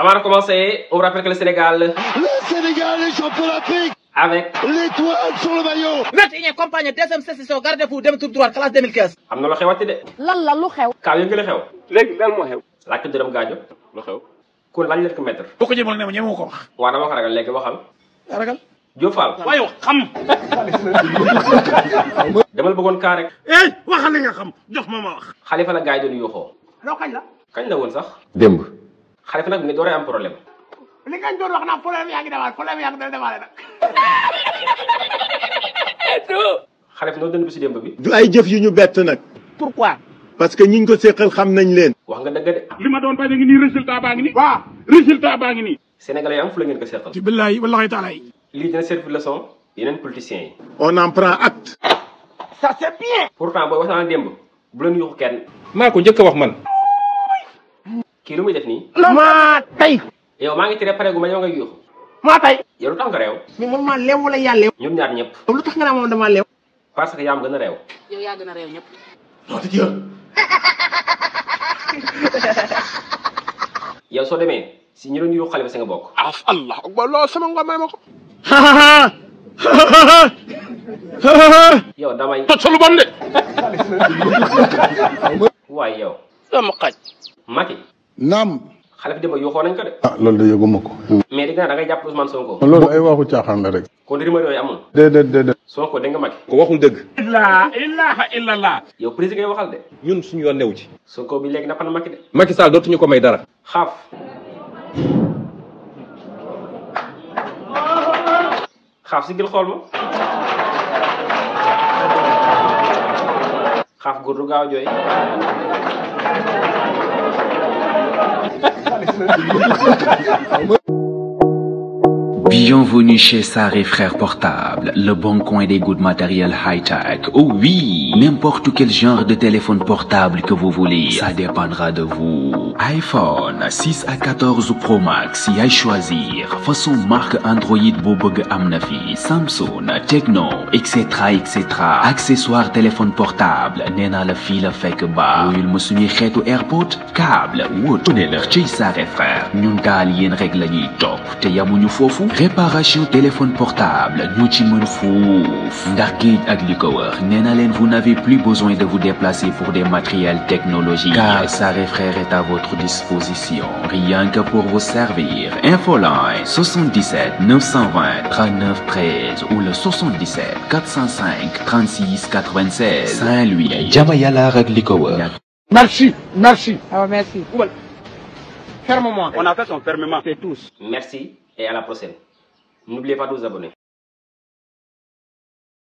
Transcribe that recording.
Avant de commencer, on rappelle que le Sénégal est champion d'Afrique avec l'étoile sur le maillot. 21e compagnie deuxième session gardez-vous dem tour droit classe 2015. am na lu xewati de. lan la lu xew. Kaaw yëngu la xew. léegi lan moo xew. laaj ko dërëm gaajo. lu xew. kon laaj leen ko maître. boo ko jëmal ne ma ñemoo ko wax. waaw dama ko ragal léegi waxal. ragal. Diop Fall. waaye xam. demal bëggoon kaa rek. waxal li nga xam jox ma wax. Xalifa la gaay doon yuuxoo. loo kañ la. kañ la woon sax. démb. Xalifa nag mi ngi dooree am problème. li ngañ doon wax naa problème yaa ngi demaale nag. Xalifa noo dënd bi si démb bi. du ay jëf yu ñu bett nag. Pourquoi? parce que ñiñ ko séqal xam nañ leen. wax nga dëgg de. li ma doon bañ a ngi nii résultat baa ngi nii. waaw résultat baa ngi nii. Sénégalais yi am fu la ngeen ko seetal. ci billahi wallahi taala yi. lii dina servir leçon yeneen politiciens yi. on en prend acte. Ça c'est bien. pourtant booy waxtaan démb bu leen yuuxu kenn. maa ko njëkk a wax man. kii lu muy def nii. maa tey. yow maa ngi tiré pare gu ma yow nga yuuxu. maa tey. yow lu tax nga réew. mais man maa leew wala yaa leew. ñun ñaar ñëpp. lu tax nga ne moom damaa leew. parce que yaa am gën a réew. yow yaa gën a réew ñëpp. yow soo demee si ñu doon yuuxu Xalifa si nga bokk. allah akbar loolu sama ngor may ma ko. yow damay. toj sa lu bon de. waaye yow. sama xaj. Macky. naam. Xalifa démb yuuxoo nañ ko de. ah loolu de yëguma ko. mais di nga da ngay jàpp Ousmane Sonko. loolu ay waxu caaxaan la rek. kon rumeur yooyu amul. déedéet. Sonko dégg nga Macky. ko waxul dëgg. la ilaha illallah. yow président ngay waxal de. ñun suñu yoon newu ci. Sonko bi léegi napp na Macky de. Macky Sall dootuñu ko may dara. xaaf. xaaf si gil xool ma. xaaf góor du gaaw a jooy. Bienvenue chez Sarr & Frères Portable, le bon coin des good matériel high-tech. Oh oui, n'importe quel genre de téléphone portable que vous voulez, ça dépendra de vous. iPhone 6 à 14 Pro Max, yaay choisir. Façon marque Android boo bëgg am na fi. Samsung, Tecno, etc. Accessoire téléphone portable, nee naa la fii la fekk ba. Wuyul ma suñuy xeetu AirPod, câble, wut. ne la ci Sarr & Frères. ñun daal yéen rek la ñuy topp te yamuñu foofu. Réparation téléphone portable ñu ci mën fuuf ndax géej ak li ko wër nee na leen vous n'avez plus besoin de vous déplacer pour des matériels technologiques car Sarr & Frères est à votre disposition rien que pour vous servir. Infoline 77 920 39 13 ou le 77 405 36 96 Saint-Louis jama yàlla ak li ko wër. merci. ah merci. fermement. on a fait son fermement. c'est tous. merci et à la prochaine. N'oubliez pas de vous abonner.